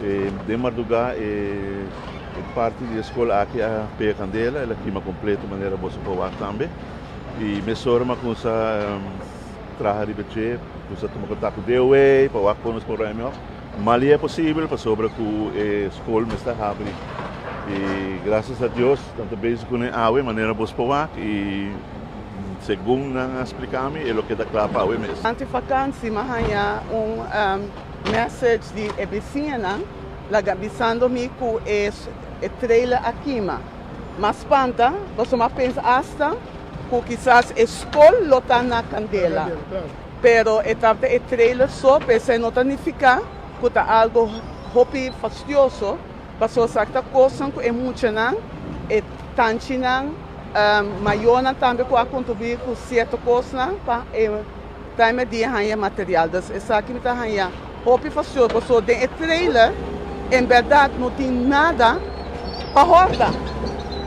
Den mardugá e parti di e skol aki a pega kandela, el a kima kompleto manera boso por wak tambe. I mesora mi a kumsa traha riba dje, kumsa tuma kontak ku DOA pa wak kon nos por ruim op. Malia posibel pasobra ku e skol mester habri. I grasias a Dios nan ta bezig kuné awe manera boso por wak i segun nan a splika mi e lo keda kla pa awe mes. Durante vakansi mi a haña un message di e bisiñanan laga bisando mi ku e trailer a kima. M'a spanta pasobra m'a pensa asta ku kisas e skol lo ta na kandela. Pero e tabata e trailer so, p'esei no ta nifiká ku ta algu hopi fastioso, pasobra esaki ta kosnan ku e muchanan, e tanchinan, mayornan tambe ku a kontribuí ku sierto kosnan pa e time di haña material. Dus esaki mi ta haña hopi fastioso, pasobra den e trailer en bèrdat no tin nada pa hòrta.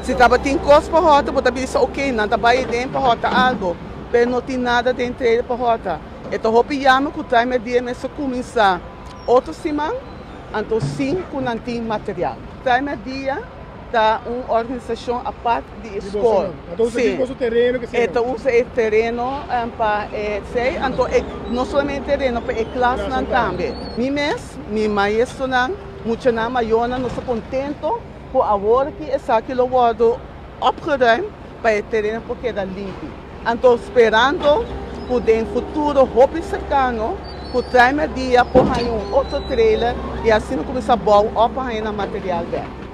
Si tabatin kos pa hòrta bo ta bisa oke, nan ta bai aden pa hòrta algu. Pero no tin nada den trailer pa hòrta. E ta hopi yama ku trae merdia mester kuminsá otro siman, anto sin ku nan tin material. Trae Merdia ta un organisashon apart di e skol. Sí, e ta usa e tereno pa esei, anto e no solamente tereno, pa e klasnan tambe. Mi mes, mi maestronan, muchanan, mayornan nos ta kontento ku awor ki esaki lo wòrdu opgeruimd pa e tereno por keda limpi. Anto sperando ku den futuro hopi serkano ku Trae Merdia por haña un otro trailer i asina kuminsá bou òf pa haña nan material bèk.